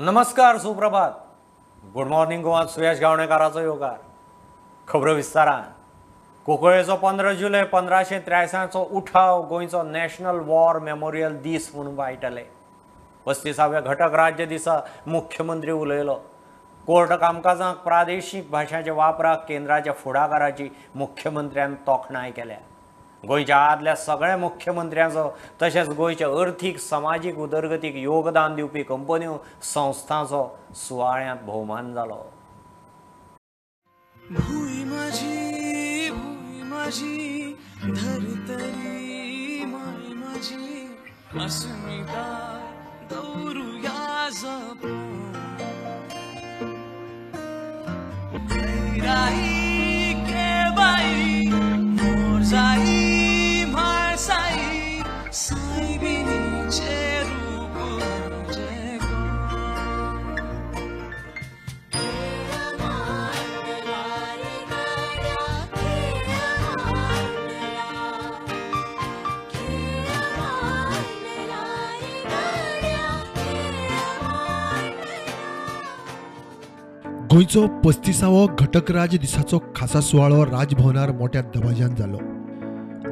नमस्कार, सुप्रभात, good morning Goa. सुयश गावणेकाराचो येवकार. खबरो विस्तारान. कुंकळेचो 15 जुलय 1583चो उठाव गोंयचो नॅशनल वॉर मेमोरियल दीस म्हणून वायटले. 35व्या घटक राज्य दिसा मुख्यमंत्री उलयलो. कोर्ट कामकाजांक प्रादेशीक भाशांच्या वापराक केंद्राच्या फुडाकाराची मुख्यमंत्र्यान तोखणाय केल्या. गोंयच्या आदल्या सगळ्या मुख्यमंत्र्यांचो तशेंच गोंयच्या अर्थीक समाजीक उदरगतीक योगदान दिवपी कंपन्यो संस्थांचो सुवाळ्यांत भोवमान जालो. भूंय माझी धर्तरी my माझी अस्मिता दवरुया जपून खैराई केबाई मोरजाई म्हाळसाई सायबिणीचें रूप म्हजें गोंय. गोंयचो 35वो घटक राज्य दिसाचो खासा सुवाळो राजभवनार मोठ्या दबाज्यान जालो.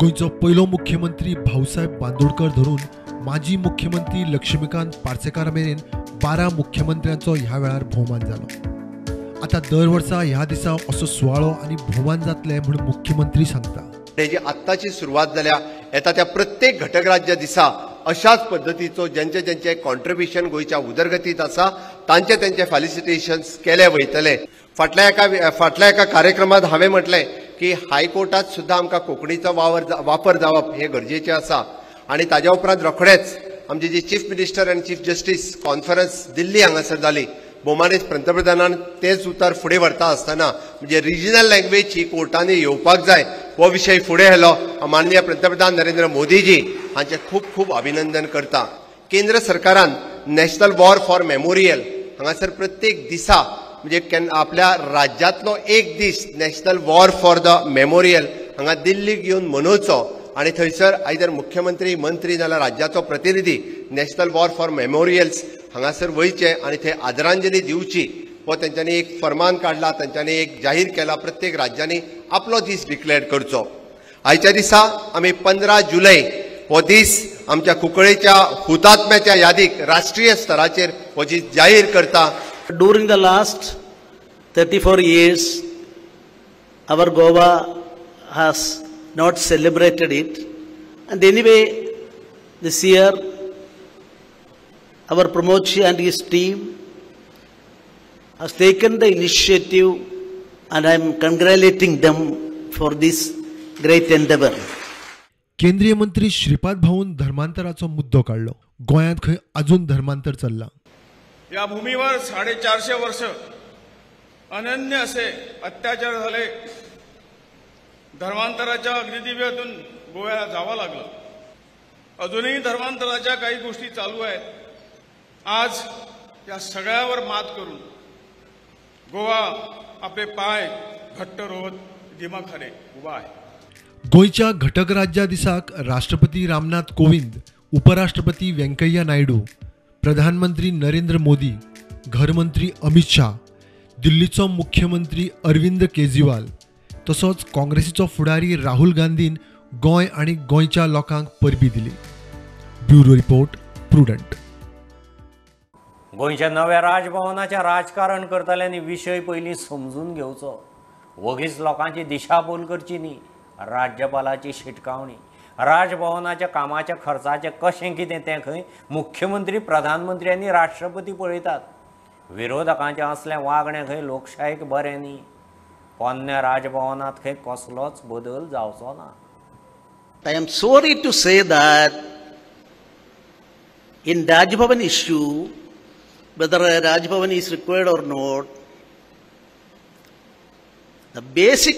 गोंयचो पयलो मुख्यमंत्री भाऊसाहेब बांदोडकर धरून माजी मुख्यमंत्री लक्ष्मीकांत पार्सेकार मेरेन 12 मुख्यमंत्र्यांचो ह्या वेळार भोवमान जालो. आतां दर वर्सा ह्या दिसा असो सुवाळो आनी भोवमान जातले म्हूण मुख्यमंत्री सांगता. तेजी आत्ताची सुरवात जाल्या. येता त्या प्रत्येक घटक राज्य दिसा अशाच पद्दतीचो ज्यांचे ज्यांचे कॉन्ट्रिब्युशन गोंयच्या उदरगतीत आसा तांचे तांचे फेलिसिटेशन्स केले वयतले. फाटल्या एका कार्यक्रमात हांवें म्हटलें की हायकोर्टात सुद्दां आमकां कोंकणीचो वापर जावप हें गरजेचें आसा. आनी ताज्या उपरांत रोखडेच आमची जी चीफ मिनिस्टर आनी चीफ जस्टीस कॉन्फरन्स दिल्ली हांगासर जाली. भोवमानेस्त पंतप्रधानान तेच उतर फुडें व्हरता आसतना म्हणजे रिजनल लँग्वेज ही कोर्टांनी येवपाक जाय हो विशय फुडें व्हेलो. माननीय पंतप्रधान नरेंद्र मोदीजी हांचें खूब खूब अभिनंदन करता. केंद्र सरकारान नॅशनल वॉर फॉर मेमोरियल हांगासर प्रत्येक दिसा म्हणजे आपल्या राज्यांतलो एक दीस national war for the memorial हांगा दिल्लीक येवन मनोवचो आनी थंयसर आयदर मुख्यमंत्री मंत्री नाल्यार राज्याचो प्रतिनिधी नॅशनल वॉर फॉर मेमोरियल्स हांगासर वयचे आनी थंय आदरांजली दिवची हो तेंच्यांनी एक फरमान काडला. तेंच्यांनी एक जाहीर केला प्रत्येक राज्यांनी आपलो दीस डिक्लेअर करचो. आयच्या दिसा आमी 15 जुलय हो दीस आमच्या कुंकळेच्या हुतात्म्याच्या यादीक राष्ट्रीय स्तराचेर हो दीस जाहीर करता. During the last 34 years, our Goa has not celebrated it. And anyway, this year, our Pramodji and his team has taken the initiative, and I am congratulating them for this great endeavor. केंद्रीय मंत्री श्रीपाद भाऊन धर्मांतराचो मुद्दो काडलो. गोंयांत खंय अजून धर्मांतर चल्लां. या भूमीवर 450 वर्ष अनन्य असे अत्याचार झाले. धर्मांतराच्या अग्निदिव्यातून गोव्याला जावं लागलं. अजूनही धर्मांतराच्या काही गोष्टी चालू आहेत. आज या सगळ्यावर मात करून गोवा आपले पाय घट्ट रोवत दिमाखाने उभा आहे. गोंयच्या घटक राज्या दिसाक राष्ट्रपती रामनाथ कोविंद, उपराष्ट्रपती व्यंकय्या नायडू, प्रधानमंत्री नरेंद्र मोदी, घरमंत्री अमित शाह, दिल्लीचो मुख्यमंत्री अरविंद केजरीवाल तसोच काँग्रेसीचो फुडारी राहुल गांधीन गोंय आनी गोंयच्या लोकांक परबी दिली. Bureau report, Prudent. गोंयच्या नव्या राजभवनाच्या राजकारण करतल्यांनी विशय पयलीं समजून घेवचो. वगीच लोकांची दिशाभूल करची न्ही. राज्यपालाची शिटकावणी. राजभवनाच्या कामाच्या खर्चाचें कशें कितें तें खंय मुख्यमंत्री, प्रधानमंत्री आनी राष्ट्रपती पळयतात. विरोधकांचें असलें वागणें खंय लोकशायेक बरें न्ही. पोन्न्या राजभवनांत खंय कसलोच बदल जावचो ना. I am sorry to say that in Raj Bhavan issue, whether a Raj Bhavan is required or not, the basic,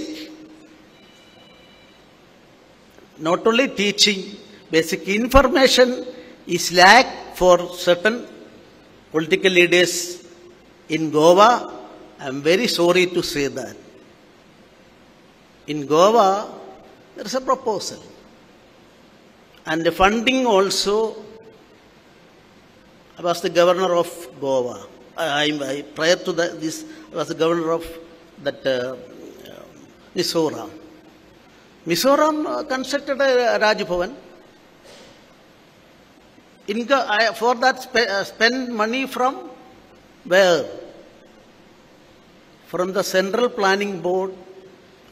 not only teaching, basic information is lack for certain political leaders in Goa. I am very sorry to say that. In Goa, there is a proposal. And the funding also I was the governor of Goa. Prior to this, I was the governor of that Mizoram. Mizoram constructed a Raj Bhavan. For that spend money from where? From the Central Planning Board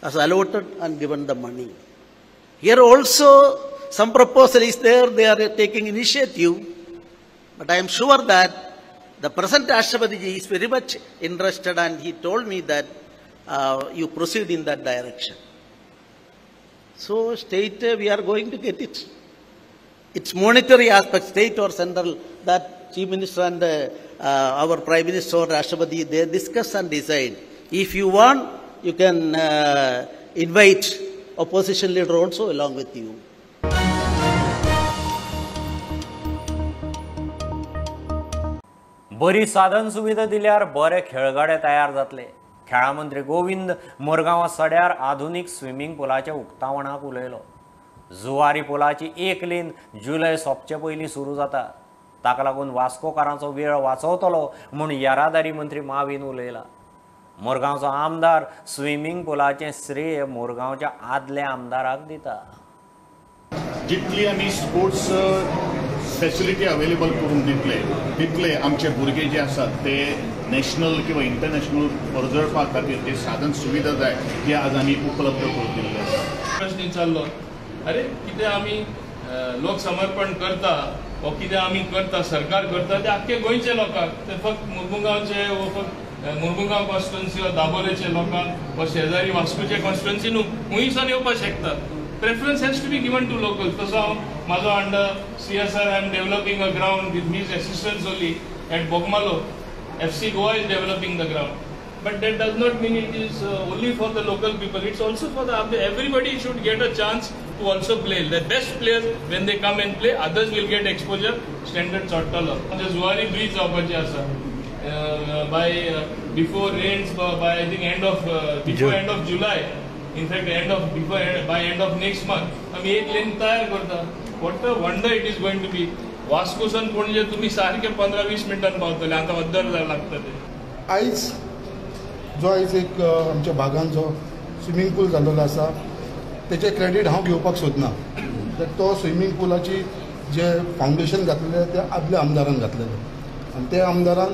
has allotted and given the money. Here also some proposal is there, they are taking initiative, but I am sure that the present Rashtrapati ji is very much interested, and he told me that you proceed in that direction. So state, we are going to get it. It's monetary aspect, state or central, that Chief Minister and our Prime Minister or Rashtrapati, they discuss and decide. If you want, you can invite opposition leader also along with you. बरी साधन सुविधा दिल्यार बरे खेळगडे तयार जातले. खेळा मंत्री गोविंद मुरगांवां सड्यार आधुनीक स्विमींग पुलाच्या उक्तावणाक उलयलो. जुवारी पुलाची एक लेन जुलय सोंपचे पयलीं सुरू जाता. ताका लागून वास्कोकारांचो वेळ वाचवतलो म्हूण येरादारी मंत्री मावीन उलयला. मुरगांवचो आमदार स्विमींग पुलाचें श्रेय मुरगांवच्या आदल्या आमदाराक दिता. जितली आमी स्पोर्ट्स फॅसिलिटी अवेलेबल करून दितले तितले आमचे भुरगे जे आसात ते नॅशनल किंवा इंटरनॅशनल परजळपा खातीर जे साधन सुविधा जाय ते आज आमी उपलब्ध करून दिल्ले आसा. प्रश्न विचारलो, अरे कितें आमी लोक समर्पण करता वो कितें आमी करता, सरकार करता ते आख्खे गोंयचे लोकांक, ते फक्त मुरमुगांवचे वो फक्त मुरमुगांव कॉन्स्टिट्युन्सी वा दाबोलेचे लोकांक वा शेजारी वास्कोचे कॉन्स्टिट्युन्सी न्हू, खंयसान येवपाक शकता. Preference has to be given to locals. तसो हांव म्हाजो under CSR I am developing a ground with his assistance only at Bogmalo. FC Goa is developing the ground. But that does not mean it is only for the local people. It's also for the everybody should get a chance to also play. The best players when they come and play, others will get exposure. Standard चडटलो. Zuari bridge जावपाची आसा by before rains, by I think end of before end of July. In fact, end of before by end of next month, आमी एक lane तयार करता. What a wonder it is going to be. वास्कोसान Panaji तुमी सारके 15-20 मिनटान पावतले. आतां अद्दर लागता ते. आयज जो आयज एक आमच्या भागान जो स्विमींग पूल जाल्लो आसा तेचें क्रेडीट हांव घेवपाक सोदना. तर तो स्विमींग पुलाची जे फावंडेशन घातलेलें तें आदल्या आमदारान घातलेलें आनी त्या आमदारान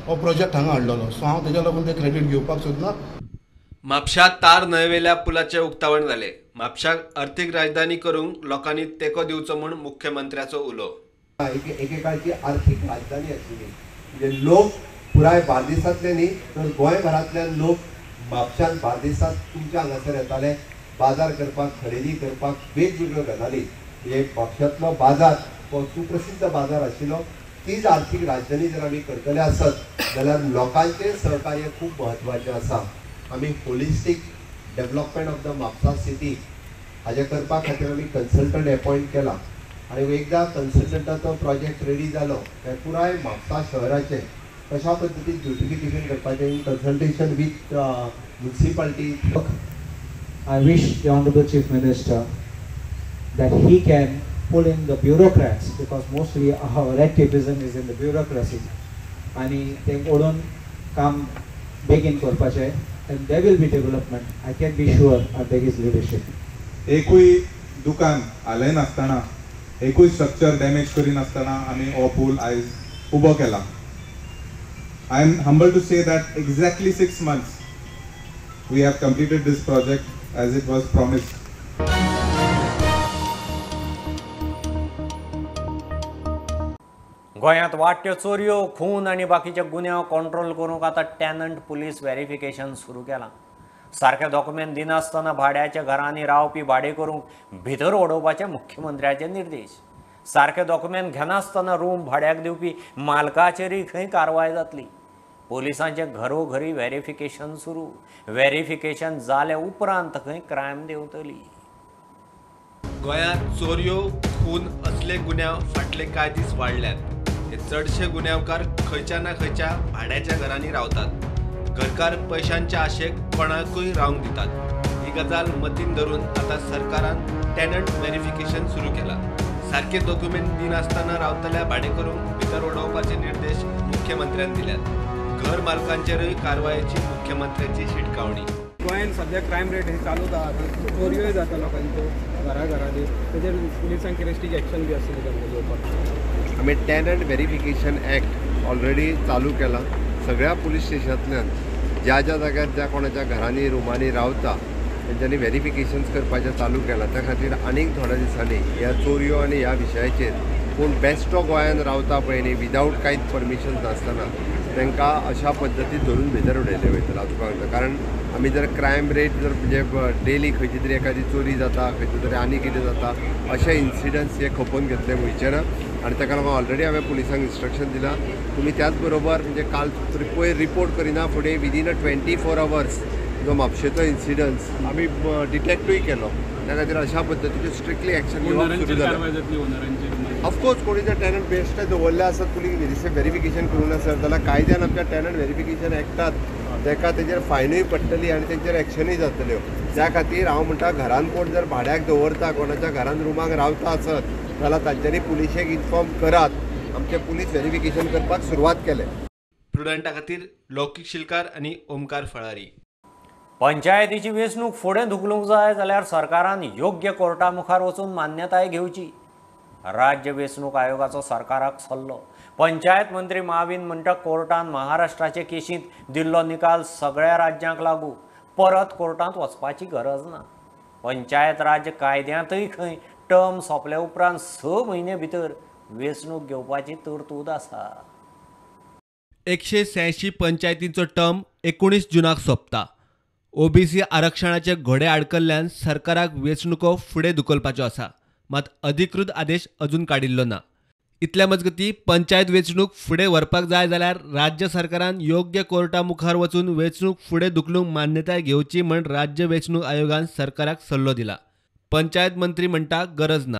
हो प्रोजेक्ट हांगा हाडलेलो. सो हांव तेज्या लागून तें क्रेडीट घेवपाक सोदना. म्हापशा तार न्हंयवेल्या पुलाचें उक्तावण जालें. म्हापशाक अर्थीक राजधानी करूंक लोकांनी तेंको दिवचो म्हूण मुख्यमंत्र्याचो उलो. एकेकाळची आर्थीक राजधानी आशिल्ली, म्हणजे लोक पुराय बार्देसांतले न्ही तर गोंयभरांतल्यान लोक म्हापशान बार्देसांत तुमच्या हांगासर येताले बाजार करपाक, खरेदी करपाक, वेगवेगळ्यो गजाली. म्हणजे म्हापशांतलो बाजार हो सुप्रसिद्ध बाजार आशिल्लो. तीच आर्थीक राजधानी जर आमी करतले आसत जाल्यार लोकांचें सहकार्य खूब म्हत्वाचें आसा. आमी holistic development of the Mapusa city हाजें करपा खातीर आमी कन्सल्टंट एपॉयंट केला आनी एकदां कन्सल्टंटाचो प्रोजेक्ट रेडी जालो काय पुराय म्हापसा शहराचें कशा पद्दतीन ब्युटिफिकेशन करपाचें in consultation with municipality. I wish the Honorable Chief Minister that he can pull in the bureaucrats, because mostly our red tapeism is in the bureaucracy. आनी ते ओडून काम बेगीन करपाचें and there will be development. I can be sure under his leadership. एकूय दुकान हालयनासतना, एकूय स्ट्रक्चर डॅमेज करिनासतना आमी हो पूल आयज उबो केला. I am humble to say that exactly 6 months we have completed this project as it was promised. गोंयांत वाडट्यो चोरयो, खून आनी बाकीचे गुन्यांव कंट्रोल करूंक आतां टॅनंट पुलीस व्हेरिफिकेशन सुरू केलां. सारके डॉक्युमेंट दिनासतना भाड्याच्या घरांनी रावपी भाडेकरूंक भितर उडोवपाचे मुख्यमंत्र्याचे निर्देश. सारके डॉक्युमेंट घेनासतना रूम भाड्याक दिवपी मालकाचेरूय खंय कारवाय जातली. पोलिसांचें घरोघरी व्हेरिफिकेशन सुरू. व्हेरिफिकेशन जाले उपरांत खंय क्रायम देंवतली. गोंयांत चोरयो, खून असले गुन्यांव फाटले कांय दीस वाडल्यात. हे चडशे गुन्यांवकार खंयच्या ना खंयच्या भाड्याच्या घरांनी रावतात. घरकार पयशांच्या आशेक कोणाकूय रावंक दितात. ही गजाल मतीन धरून आतां सरकारान टॅनंट व्हेरिफिकेशन सुरू केलां. सारके डॉक्युमेंट दिनासतना रावतल्या भाडेकरूंक भितर उडोवपाचे निर्देश मुख्यमंत्र्यान दिल्यात. घर मालकांचेरूय कारवायेची मुख्यमंत्र्यांची शिटकावणी. गोंयांत सद्या क्रायम रेट हे चालूच आहा, चोरयोय जाता लोकांच्यो घरा घरांनी, तेजेर पुलिसांक कितें स्ट्रीक एक्शन बी आसतलें तांकां घेवपाक. आमी टेनंट व्हेरिफिकेशन एक्ट ऑलरेडी चालू केला. सगळ्या पुलीस स्टेशनांतल्यान ज्या ज्या जाग्यार ज्या कोणाच्या घरांनी रुमांनी रावता तेंच्यांनी व्हेरिफिकेशन्स करपाचें चालू केलां. त्या खातीर आनीक थोड्या दिसांनी ह्या चोरयो आनी ह्या विशयाचेर कोण बेस्टो गोंयान रावता पळय न्ही विदावट कांयच परमिशन नासतना तांकां अशा पद्दतीन धरून भितर उडयले वयतले. हांव तुका सांगता, कारण आमी जर क्रायम रेट जर म्हणजे डेली खंयची तरी एखादी चोरी जाता, खंयची तरी आनी कितें जाता, अशे इन्सिडंट्स हे खपोवन घेतले वयचे ना. आनी ताका लागून ऑलरेडी हांवें पुलिसांक इन्स्ट्रक्शन दिलां, तुमी त्याच बरोबर म्हणजे काल पयर रिपोर्ट करिना फुडें विदीन अ 24 आवर्स जो म्हापशेचो इन्सिडंट्स आमी डिटेक्टूय केलो. त्या खातीर अशा पद्दतीचे स्ट्रिक्टली एक्शन घेवप सुरू जालें. ऑफकोर्स कोणी जर टेनंट बेश्टे दवरले आसत पुलीस व्हेरिफिकेशन करूंक ना सर जाल्यार कायद्यान आमच्या टेनंट व्हेरिफिकेशन एक्टात ताका तेजेर फायनूय पडटली आनी तेंचेर एक्शनूय जातल्यो. त्या खातीर हांव म्हणटा घरान कोण जर भाड्याक दवरता, कोणाच्या घरान रुमाक रावता आसत जाल्यार तांच्यांनी पुलिशेक इन्फॉर्म करात. आमचे पुलीस व्हेरिफिकेशन करपाक सुरवात केले. प्रुडंटा खातीर लौकीक शिलकार आनी ओमकार फळारी. पंचायतीची वेंचणूक फुडें धुकलूंक जाय जाल्यार सरकारान योग्य कोर्टा मुखार वचून मान्यताय घेवची. राज्य वेंचणूक आयोगाचो सरकाराक सल्लो. पंचायत मंत्री माविन म्हणटा कोर्टान महाराष्ट्राचे केशींत दिल्लो निकाल सगळ्या राज्यांक लागू, परत कोर्टांत वचपाची गरज ना. पंचायत राज्य कायद्यांतय खंय टर्म सोंपले उपरांत 6 म्हयने भितर वेंचणूक घेवपाची तरतूद आसा. 186 पंचायतींचो टर्म 19 जूनाक सोंपता. ओबीसी आरक्षणाचे घोडे आडकल्ल्यान सरकाराक वेंचणुको फुडें धुकलपाच्यो आसा, मात अधिकृत आदेश अजून काडिल्लो ना. इतल्या मजगती पंचायत वेंचणूक फुडें व्हरपाक जाय जाल्यार राज्य सरकारान योग्य कोर्टा मुखार वचून वेंचणूक फुडें धुकलूंक मान्यताय घेवची म्हण राज्य वेंचणूक आयोगान सरकाराक सल्लो दिला. पंचायत मंत्री म्हणटा गरज ना.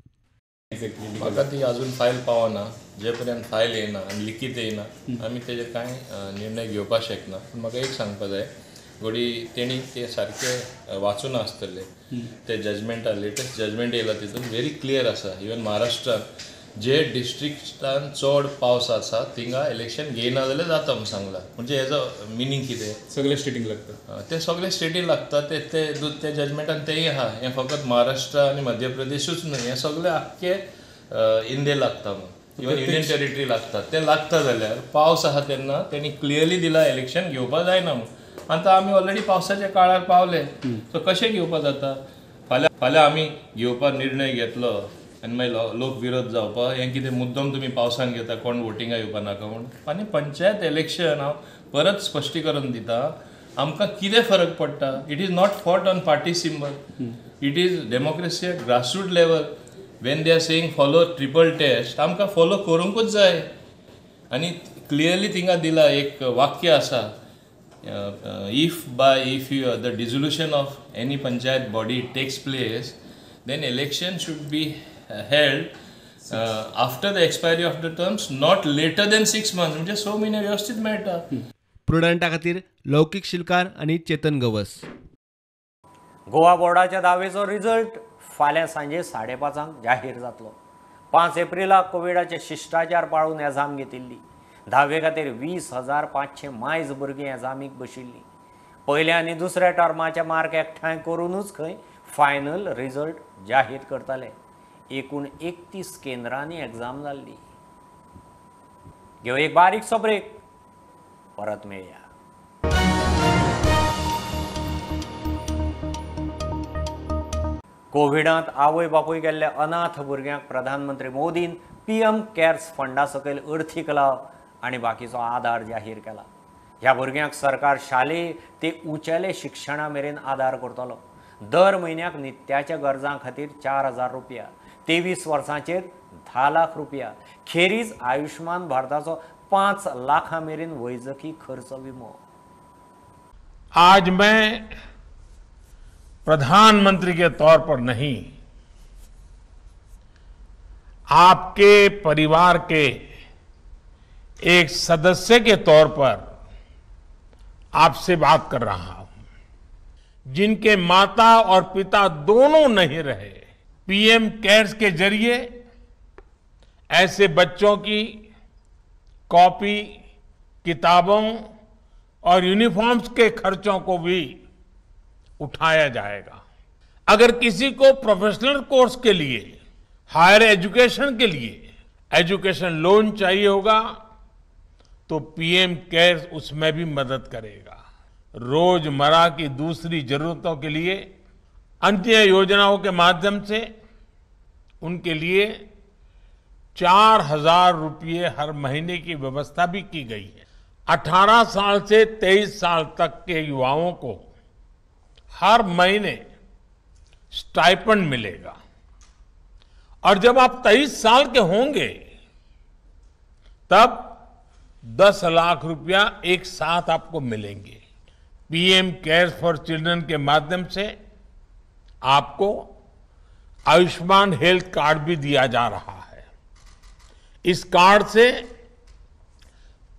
म्हाका ती अजून फायल पावना, जे पर्यंत फायल येयना आनी लिखीत येयना आमी तेजेर कांय निर्णय घेवपाक शकना. पूण म्हाका एक सांगपा जाय, घोडी तेणी ते सारके वाचून आसतले ते जजमेंटा, लेटस्ट जजमेंट येयला तितून व्हेरी क्लियर आसा. इवन महाराष्ट्रान जे डिस्ट्रिक्टान चड पावस आसा थिंगा इलेक्शन घेयना जाल्यार जाता म्हूण सांगला. म्हणजे हेजो मिनींग कितें, सगळे स्टेटींक लागता, ते सगळे स्टेटीन लागता. ते ते जजमेंटान तेय आहा. हें फकत महाराष्ट्र आनी मध्य प्रदेशूच न्हय, हें सगळें आख्खे इंडिये लागता म्हूण, इवन युनियन टेरिटरी लागता. तें लागता जाल्यार पावस आहा तेन्ना तेणी क्लियरली दिला इलेक्शन घेवपा जायना म्हूण. आतां आमी ऑलरेडी पावसाच्या काळार पावले, सो कशें घेवपा जाता? फाल्यां फाल्यां आमी घेवपा निर्णय घेतलो आनी मागीर लोक विरोध जावपा, हें कितें मुद्दम तुमी पावसान घेता, कोण वोटिंगा येवपा नाका म्हूण. आनी पंचायत इलेक्शन हांव परत स्पश्टीकरण दिता, आमकां कितें फरक पडटा? It is not fought on party symbol, it is democracy at grassroot level. When they are saying follow triple test, आमकां फॉलो करूंकूच जाय. आनी क्लियरली थिंगा दिला एक वाक्य आसा, if by if you the dissolution of any panchayat body takes place, then election should be held after the expiry of the terms, not later than 6 months. म्हणजे 6 महिने व्यवस्थित मेळटा. प्रुडंटा खातीर लौकीक शिलकार आनी चेतन गवस. गोवा बोर्डाच्या दावेचो रिजल्ट फाल्यां सांजे 5:30 जाहीर जातलो. 5 एप्रिलाक कोविडाचे शिश्टाचार पाळून एझाम घेतिल्ली. धावे खातीर 20,500 मायज भुरगीं एझामीक बशिल्लीं. पयल्या आनी दुसऱ्या टर्माचे मार्क एकठांय करुनूच खंय फायनल रिजल्ट जाहीर करताले. एकूण 31 केंद्रांनी एग्जाम जाल्ली. घेवं एक बारीकसो ब्रेक, परत मेळया. कोविडांत आवय बापूय गेल्ले अनाथ भुरग्यांक प्रधानमंत्री मोदीन PM CARES फंडा सकयल अर्थीक लाव आनी बाकीचो आदार जाहीर केला. ह्या भुरग्यांक सरकार शालेय ते उंचेले शिक्षणा मेरेन आदार करतलो. दर म्हयन्याक नित्याच्या गरजां खातीर 4,000 रुपया, 23 वर्सांचेर 10 लाख रुपया, खेरीज आयुष्मान भारताचो 5 लाखां मेरेन वैजकी खर्च विमो. आज मैं प्रधानमंत्री के तौर पर नहीं, आपके परिवार के एक सदस्य के तौर पर आपसे बात कर रहा हूं, जिनके माता और पिता दोनों नहीं रहे। पीएम केयर्स के जरिए ऐसे बच्चों की कॉपी, किताबों और यूनिफॉर्म्स के खर्चों को भी उठाया जाएगा। अगर किसी को प्रोफेशनल कोर्स के लिए, हायर एजुकेशन के लिए एजुकेशन लोन चाहिए होगा तो पीएम केयर्स उसमें भी मदद करेगा। रोजमर्रा की दूसरी जरूरतों के लिए अन्य योजनाओं के माध्यम से उनके लिए 4,000 रुपये हर महीने की व्यवस्था भी की गई है। 18 साल से 23 साल तक के युवाओं को हर महीने स्टाइपेंड मिलेगा और जब आप 23 साल के होंगे तब 10 लाख रुपया एक साथ आपको मिलेंगे। PM cares for children K माध्यम से आपको आयुष्मान हेल्थ कार्ड भी दिया जा रहा है। इस कार्ड से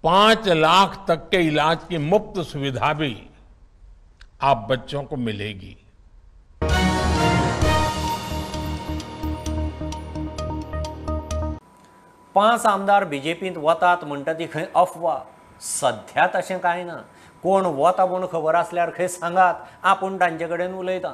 5 लाख तक के इलाज की मुफ्त सुविधा भी आप बच्चों को मिलेगी। पांच आमदार बीजेपींत वतात म्हणटा ती खंय अफवा, सध्या तशें कांय ना। कोण वता म्हूण खबर आसल्यार खंय सांगात, आपूण तांचे कडेन उलयता।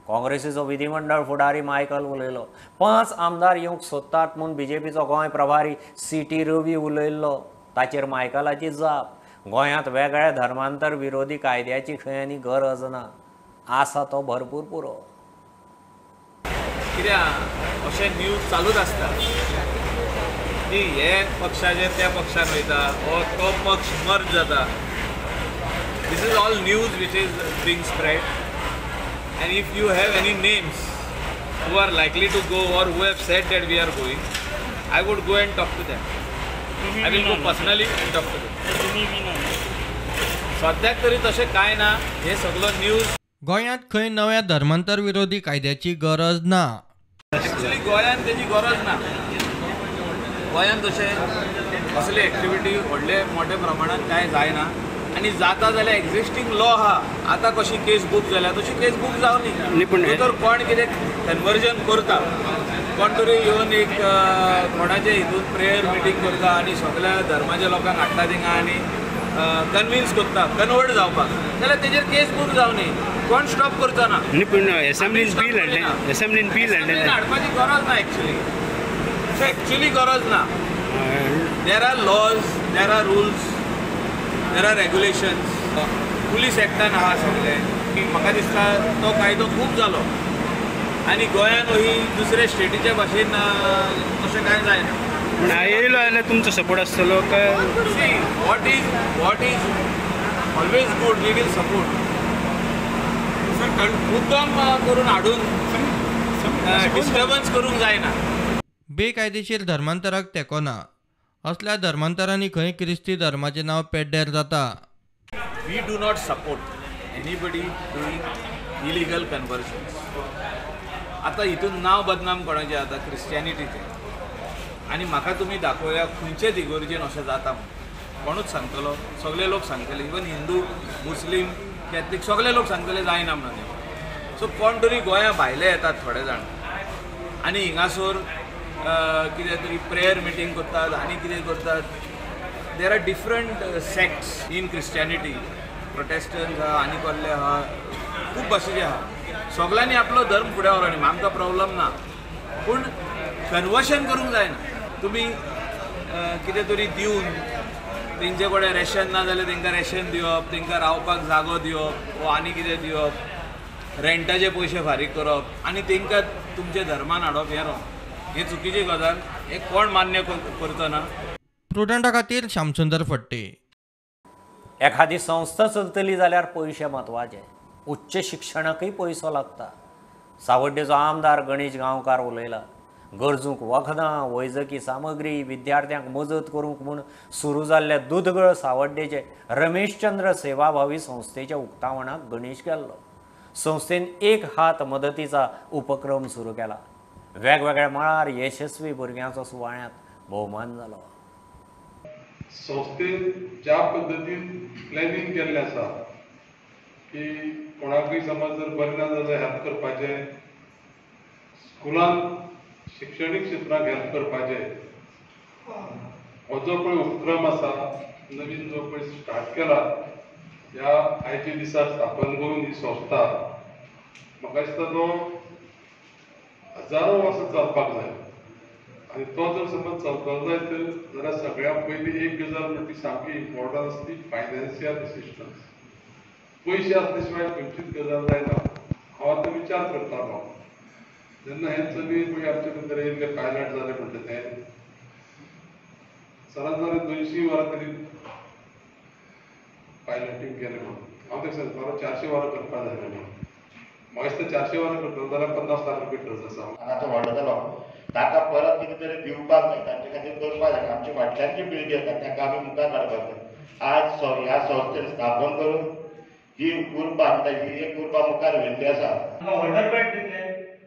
काँग्रेसीचो विधिमंडळ फुडारी मायकल उलयलो। 5 आमदार येवंक सोदतात म्हूण बीजेपीचो गोंय प्रभारी सी.टी. रवी उलयल्लो, ताचेर मायकलाची जाप, गोंयांत वेगळ्या धर्मांतर विरोधी कायद्याची खंय आनी गरज ना, आसा तो भरपूर पुरो। कित्याक अशें न्यूज चालूच आसता की हे पक्षाचे त्या पक्षान वयता वो तो पक्ष मर्ज जाता। This is all news which is being spread and if you have any names who are likely to go or who have said that we are going, I would go and talk to them. I will go personally and talk to them. सद्याक तरी तशें कांय ना, हे सगळो news. गोंयांत खंय नव्या धर्मांतर विरोधी कायद्याची गरज ना। एक्चुअली गोंयांत तेजी गरज ना। गोंयांत तशें असली एक्टिविटी व्हडले मोठ्या प्रमाणात कांय जायना आनी जाता जाल्यार एक्झिस्टींग लॉ आहा, आतां कशी केस बूक जाल्या तशी केस बूक जावनी। तर कोण कितें कन्वर्जन करता, कोण तरी येवन एक कोणाचे हितून प्रेयर मिटींग करता आनी सगळ्या धर्माच्या लोकांक हाडटा थिंगा आनी कन्विन्स करता कन्वर्ट जावपाक, जाल्यार तेजेर केस बूक जावनी, कोण स्टॉप करचो ना। पूण एसेंब्लीन बिल हाडलें, एसेंब्लीन बिल हाडलें, हाडपाची गरज ना। एक्चुअली एक्चुअली गरज ना। There are laws, there are rules, there are regulations. Police एक्टान आहा सगळें। म्हाका दिसता तो कायदो खूब जालो आनी गोंयान ही दुसऱ्या स्टेटीच्या भाशेन तशें कांय जायना। पूण आयलो जाल्यार तुमचो सपोर्ट आसतलो काय? See what is always good we will support. मुद्दम करून हाडून डिस्टर्बन्स करूंक जायना। बेकायदेशीर धर्मांतराक तेंको ना, असल्या धर्मांतरांनी खंय क्रिस्ती धर्माचें नांव पेड्ड्यार जाता। We do not support anybody doing illegal conversions. आतां हितून नांव बदनाम कोणाचें जाता, क्रिस्टियनिटीचें। आनी म्हाका तुमी दाखोवया खंयचे इगर्जेन अशें जाता म्हूण, कोणूच सांगतलो? सगळे लोक सांगतले, इवन हिंदू, मुस्लीम, कॅथलीक सगळे लोक सांगतले जायना म्हणून। सो कोण तरी गोंया भायले येतात थोडे जाण आनी हिंगासर कितें तरी प्रेयर मिटींग करतात आनी कितें करतात। There are different sects in Christianity, Protestant आहा आनी कसले आहा, खूब भाशेचे आहा। सगळ्यांनी आपलो धर्म फुडें व्हरोनी, आमकां प्रॉब्लम ना, पूण कन्वर्शन करूंक जायना। तुमी कितें तरी दिवन तेंचे कडेन रेशन ना जाल्यार तेंकां रेशन दिवप, तेंकां रावपाक जागो दिवप वो आनी कितें दिवप, रेंटाचे पयशे फारीक करप आनी तेंकां तुमच्या धर्मान हाडप, हें रॉंग, हे चुकीची गजाल, हे कोण मान्य करचो ना। प्रुडंटा खातीर श्यामसुंदर फट्टे। एखादी संस्था चलतली जाल्यार पयशे म्हत्वाचे, उच्च शिक्षणाकय पयसो लागता। सावड्डेचो आमदार गणेश गांवकार उलयला, गरजूंक वखदां, वैजकी सामग्री, विद्यार्थ्यांक मजत करूंक म्हूण सुरू जाल्ल्या दुदगळ सावड्डेचे रमेशचंद्र सेवाभावी संस्थेच्या उक्तावणाक गणेश गेल्लो। संस्थेन एक हात मदतीचा उपक्रम सुरू केला। वेगवेगळ्या मळार यशस्वी भुरग्यांचो सुवाळ्यांत भोवमान जालो। संस्थेन ज्या पद्दतीन प्लॅनिंग केल्लें आसा की कोणाकूय समज जर बरें ना जाल्यार हेल्प करपाचें, स्कुलान शिक्षणीक क्षेत्राक हेल्प करपाचें, हो जो पळय उपक्रम आसा नवीन जो पळय स्टार्ट केला ह्या आयच्या दिसा स्थापन करून ही संस्था म्हाका दिसता तो हजारो वर्सां चलपाक जाय आनी तो जर समज चलपाक जाय तर जाल्यार सगळ्या पयलीं एक गजाल म्हणटा ती सामकी इम्पॉर्टंट आसा ती फायनान्शियल असिस्टन्स. पयशे आसले शिवाय खंयचीच गजाल जायना. हांव आतां विचार करतालो जेन्ना हें चली पळय आमचे भितर येयल्ले पायलट जालें म्हणटा तें सरान जाल्यार 200 वरां तरी पायलटींग केलें म्हणून हांव ताका सांगतालो 400 वरां करपाक जाय म्हणून. म्हाका दिसता 400 वरां करतलो जाल्यार 50 लाख रुपया खर्च आसा. हांगाचो व्हडलो जालो ताका परत कितें तरी दिवपाक जाय, तांचे खातीर करपाक जाय. आमची फाटल्यान जी पिळगी येता तांकां आमी मुखार काडपाक जाय. आज ह्या संस्थेन स्थापन करून ही उर्बा म्हणटा ही एक उर्बा मुखार व्हेल्ली आसा. वॉटर बॅग दितले,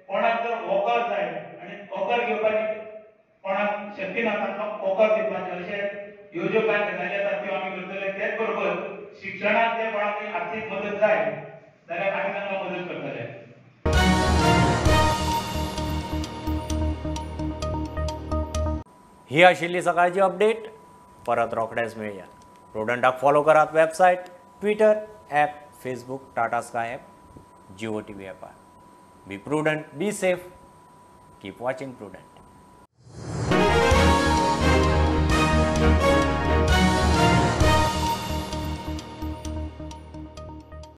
कोणाक जर वोकर जाय आनी वोकर घेवपाची कोणाक शक्ती ना तांकां वोकर दिवपाचें अशें ह्यो ज्यो कांय गजाली आसात त्यो आमी करतले. तेच बरोबर शिक्षणाक जे कोणाक आर्थीक मदत जाय जाल्यार आमी तांकां मदत करतले. ही आशिल्ली सकाळची अपडेट. परत रोखडेच मेळया. प्रुडंटाक फॉलो करात website, Twitter, app, Facebook, Tata Sky app, Jio TV ॲपार. Be prudent, be safe, keep watching Prudent.